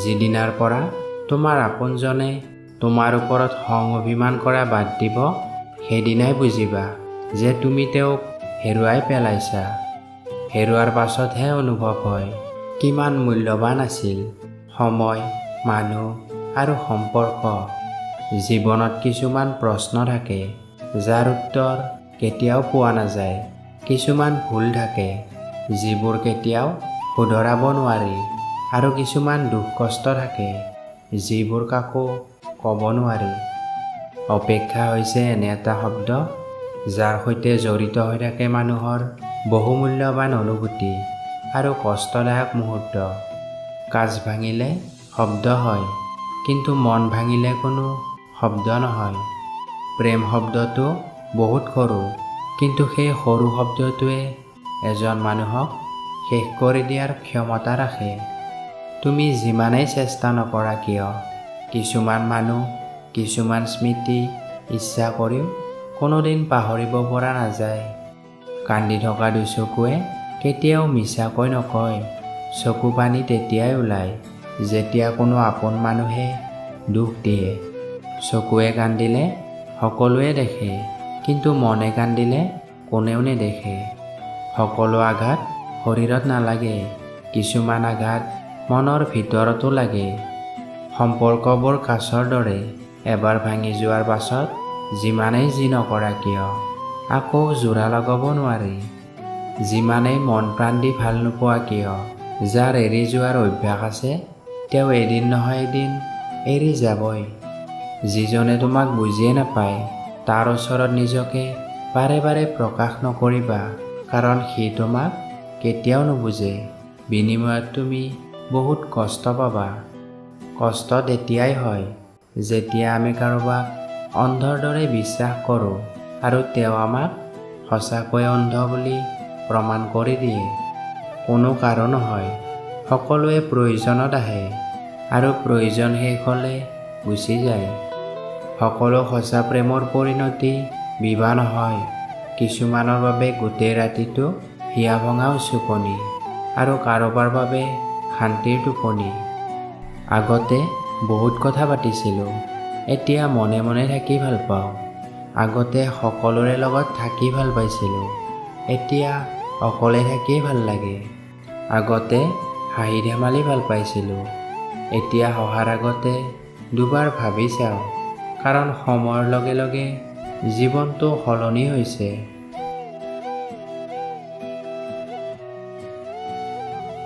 যিদিনাৰ পৰা তোমাৰ আপোনজনে তোমাৰ ওপৰত খং অভিমান কৰা বাদ দিব, সেইদিনাই বুজিবা যে তুমি তেওঁক হেৰুৱাই পেলাইছা। হেৰুৱাৰ পাছতহে অনুভৱ হয় কিমান মূল্যৱান আছিল সময়, মানুহ আৰু সম্পৰ্ক। জীৱনত কিছুমান প্ৰশ্ন থাকে যাৰ উত্তৰ কেতিয়াও পোৱা নাযায়। কিছুমান ভুল থাকে যিবোৰ কেতিয়াও শুধৰাব নোৱাৰি আৰু কিছুমান দুখ কষ্ট থাকে যিবোৰ কাকো ক'ব নোৱাৰি। অপেক্ষা হৈছে এনে এটা শব্দ যাৰ সৈতে জড়িত হৈ থাকে মানুহৰ বহুমূল্যৱান অনুভূতি আৰু কষ্টদায়ক মুহূৰ্ত। কাঁচ ভাঙিলে শব্দ হয়, কিন্তু মন ভাঙিলে কোনো শব্দ নহয়। প্ৰেম শব্দটো বহুত সৰু, কিন্তু সেই সৰু শব্দটোৱে এজন মানুহক শেষ কৰি দিয়াৰ ক্ষমতা ৰাখে। তুমি যিমানেই চেষ্টা নকৰা কিয়, কিছুমান মানুহ, কিছুমান স্মৃতি ইচ্ছা কৰিও কোনোদিন পাহৰিব পৰা নাযায়। কান্দি থকা দুচকুৱে কেতিয়াও মিছাকৈ নকয়। চকু পানী তেতিয়াই ওলায় যেতিয়া কোনো আপোন মানুহে দুখ দিয়ে। চকুৱে কান্দিলে সকলোৱে দেখে, কিন্তু মনে কান্দিলে কোনেও নেদেখে। সকলো আঘাত শৰীৰত নালাগে, কিছুমান আঘাত মনৰ ভিতৰতো লাগে। সম্পৰ্কবোৰ কাঁচৰ দৰে, এবাৰ ভাঙি যোৱাৰ পাছত যিমানেই যি নকৰা কিয় আকৌ যোৰা লগাব নোৱাৰি। যিমানেই মন প্ৰাণ দি ভাল নোপোৱা কিয়, যাৰ এৰি যোৱাৰ অভ্যাস আছে তেওঁ এদিন নহয় এদিন এৰি যাবই। যিজনে তোমাক বুজিয়ে নাপায় তাৰ ওচৰত নিজকে বাৰে বাৰে প্ৰকাশ নকৰিবা, কাৰণ সি তোমাক কেতিয়াও নুবুজে। বিনিময়ত তুমি বহুত কষ্ট পাবা। কষ্ট তেতিয়াই হয় যেতিয়া আমি কাৰোবাক অন্ধৰ দৰে বিশ্বাস কৰোঁ আৰু তেওঁ আমাক সঁচাকৈ অন্ধ বুলি প্ৰমাণ কৰি দিয়ে। কোনো কাৰো নহয়, সকলোৱে প্ৰয়োজনত আহে আৰু প্ৰয়োজন শেষ হ'লে গুচি যায়। সকলো সঁচা প্ৰেমৰ পৰিণতি বিবাহ নহয়। কিছুমানৰ বাবে গোটেই ৰাতিটো হিয়া ভঙা উচুপনি আৰু কাৰোবাৰ বাবে শান্তিৰ টোপনি। আগতে বহুত কথা পাতিছিলোঁ, এতিয়া মনে মনে থাকি ভাল পাওঁ। আগতে সকলোৰে লগত থাকি ভাল পাইছিলোঁ, এতিয়া অকলে থাকিয়েই ভাল লাগে। আগতে হাঁহি ধেমালি ভাল পাইছিলোঁ, এতিয়া হঁহাৰ আগতে দুবাৰ ভাবি চাওঁ, কাৰণ সময়ৰ লগে লগে জীৱনটো সলনি হৈছে।